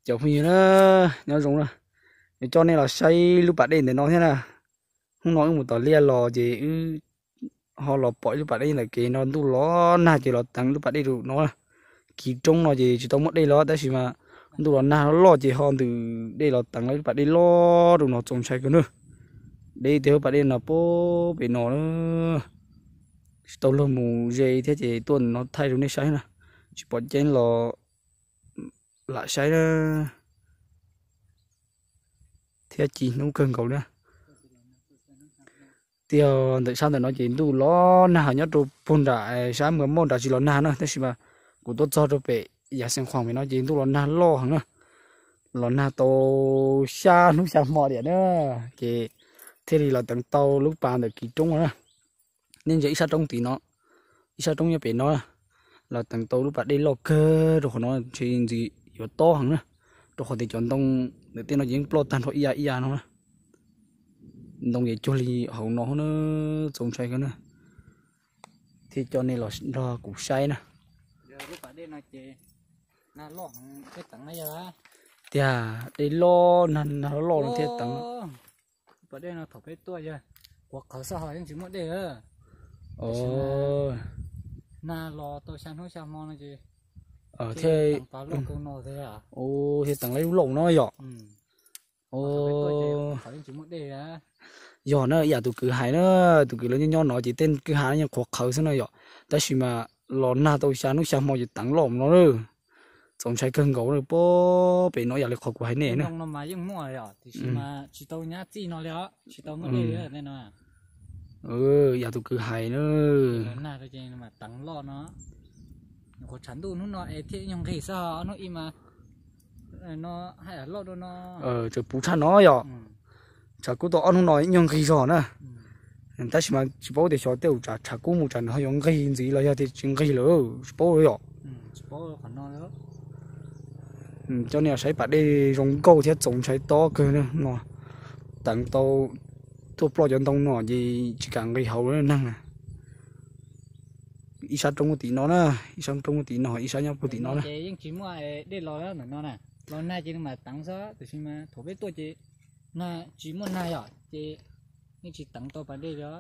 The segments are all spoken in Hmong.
Cov phooj ywg na, nyob zoo na, yuav coj nej los saib lub pas dej ntawm no thiab na. Hnub no wb mus tom liaj los ces wb ho los pom ib lub pas dej ntawm kev no, ntuj los nag ces los teev lub pas dej rau no. Kiv roob no ces tsis tau muaj dej los tab sis mas ntuj los nag loj ces ho ntws dej los teev lub pas dej loj rau no, txaus ntshai kawg na. Deb tiag, lub pas dej no pem no, tsis tau luag mus ze thiab ces tuaj no thaij rau nej saib na. Tsis pom ceeb los lam saib na, thiab ci hnub kawg nkaus na. Tiag, ntawm sab ntawm no ces ntuj los nag heev, nyob rau puag nram sab Muas Mauj nram tsis los nag na, tab sis mas kuv tuaj txog rau pem Yas Xees Khuam pem no ces ntuj los nag loj heev na. Los nag tau xya hnub xya hmo tiam na, ces thiaj li los teev tau lub pas ntawm kiv roob no na. Nej ntsia ib sab roob tim no, ib sab roob nyob pem no, los teev tau lub pas dej loj kawg rau qhov no, ntshe ntxim yuav tob heev na, rau qhov tias cov ntoo ntawm tej no ces yeej ploj tag nrho ib yam ib yam no na. Ntoo ces cuag li hauv no na, txaus ntshai kawg na. Thiaj coj nej los nrog kuv saib na. Tiag, dej loj, nag loj loj no thiaj teev. Pas dej no thaum peb tuaj yog qhuav qhawv xwb, ho yeej tsis muaj dej. Nag los tau xya hnub xya hmo no ces thiaj, thiaj teev lub loj no yom. Yog na, ib yam tus kwv hais na, tus kwv lawv nyob nyob no ces tej kwj ha no yeej qhuav qhawv xwb no yom, tab sis mas los nag tau xya hnub xya hmo ces teev loj no. Txaus ntshai kawg nkaus na, pem no ib yam li qhov kuv hais nej na. Yam tus kwv hais na. Tseem puv tshaj no yom. Tshav kub tau ob hnub no ib nyuag nqig zog na. Tab sis mas tsis paub tias xyov tej zaum tsam tshav kub mus tsam nws ho yuav nqig ntxiv los yog tias tsis nqig lawm tsis paub yom. Coj nej saib pas dej zoo nkauj thiab txaus ntshai tob kawg no. Teev tau tuaj ploj cov ntoo no ces tsis kam nqis hauv lawm neeg na. Ib sab roob tim no na, ib sab roob tim no, ib sab nyob puag tim no na. Dej los ntawm no na, los nag ces nws mam teev xwb, tiam sis mas thaum peb tuaj ces nag tsis muaj nag yom, ces yeej tsis teev tau pas dej li.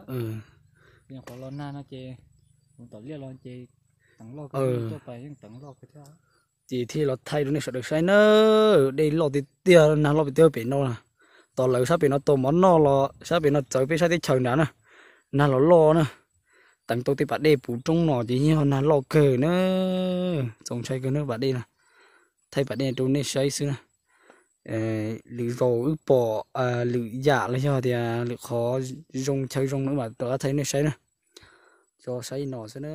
Qhov los nag no ces, tom liaj los ces teev loj, tuaj pas yeej teev loj kawg thiab. Ces thiaj los thaij rau nej sawv daws saib na, dej loj tiag tiag, nag loj tiag tiag pem no. Tos lawv sab pem no tua mov noj los sab pem no txawv peb sab teb chaws nrad na, nag los loj na. Teev tau tej pas dej puv roob no ces yog nag loj kawg na, txaus ntshai kawg na pas dej na. Thaij pas dej rau nej saib xwb na. Lwm zaus wb pom lwm yam los yog tias lwm qhov zoo chaw zoo no wb mam rov qab thaij nej saib na. Tso saib no xwb na.